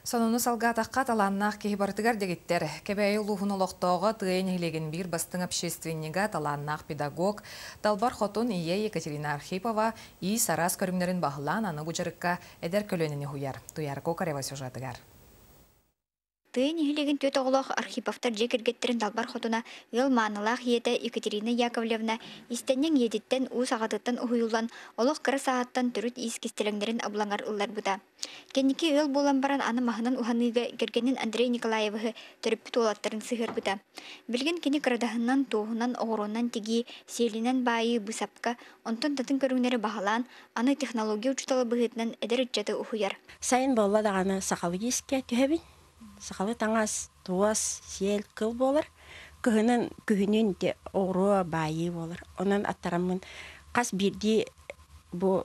Сонуну салгаатахха, талааннаах киһи барытыгар дэгиттэр. Кэбээйи улууһун олохтооҕо, Тыайа нэһилиэгин биир бастыҥ общественнига, талааннаах педагог, Далбар Хотун ийэ Екатерина Архипова иис араас көрүҥнэрин баһылаан, аны бу дьарыкка эдэр көлүөнэни уһуйар. Туйаара Кокарева сюжетыгар. Тыа нэһилиэгин түөрт оҕолоох Архиповтар дьиэ кэргэттэрин далбар хотуна, ыал маанылаах ийэтэ Екатерина Яковлевна иистэнньэҥ ийэтиттэн, уус аҕатыттан уһуйуллан, олох кыра сааһыттан төрүт иис кистэлэҥнэрин абылаҥар ылларбыта. Кэнники ыал буолан баран аны маһынан уһаныыга кэргэнин Андрей Николаевиһы, төрөппүт уолаттарын сыһыарбыта. Билигин кини кырадаһынынан, туоһунан, оҕуруонан тигии, сиэлинэн баайыы, быысапка, онтон татын көрүҥнэри баһылаан, аны технология учуутала быһыытынан эдэр ыччаты уһуйар. Сайын буолла даҕаны сахалыы иискэ түһэбин. Сахалыы таҥас, туос, сиэл, кыл буолар. Кыһынын, күһүнүн ити оҕуруо, баайыы буолар. Онон аттараммын хас биирдии бу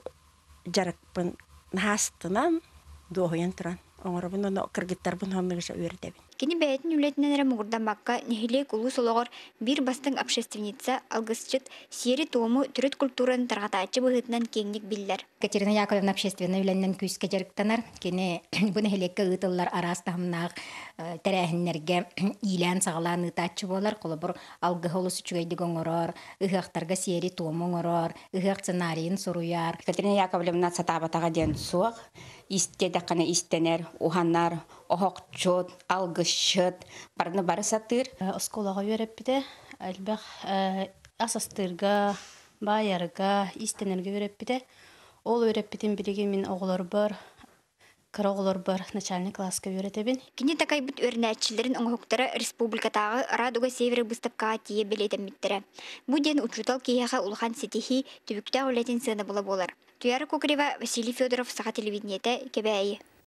дьарыкпын наһаастынан, дуоһуйан туран оҥоробун уонна кыргыттарбын оннук үөрэтэбин. Кини бэйэтин үлэтинэн эрэ муҥурдаммакка, нэһилиэк, улуус олоҕор биир бастыҥ общественница, алгысчыт, сиэри-туому, төрүт культураны тарҕатааччы быһыытынан киэҥник биллэр. Екатерина Яковлевна общественнай үлэнэн күүскэ дьарыктанар. Кини бу нэһилиэккэ ыытыллар араас таһымнаах тэрээһиннэргэ иилээн-саҕалаан ыытааччы буолар. Холобур, алгыһы олус үчүгэйдик оҥорор, ыһыахтарга сиэри-туому оҥорор, ыһыах сценарийын суруйар. Екатерина Яковлевна сатаабатаҕа диэн суох. Истиэтэххинэ истэнэр, уһанар, оһохчут, алгысчыт, барыны бары сатыыр. Оскуолаҕа үөрэппитэ, элбэх ас астыырга, баайарга, иистэнэргэ үөрэппитэ. Ол үөрэппитин билигин мин оҕолорбор, кыра оҕолорбор начальный класска үөрэтэбин. Кини такайбыт үөрэнээччилэрин оҥоһуктара республикатааҕы «Радуга Севера» быыстапкаҕа тиийэ бэлиэтэммиттэрэ. Бу диэн учуутал киһиэхэ улахан ситиһии, түбүктээх үлэтин сыанабыла буолар. Туяра Кукарева, Василий Федоров, Саха телевидениетэ, Кэбээйи.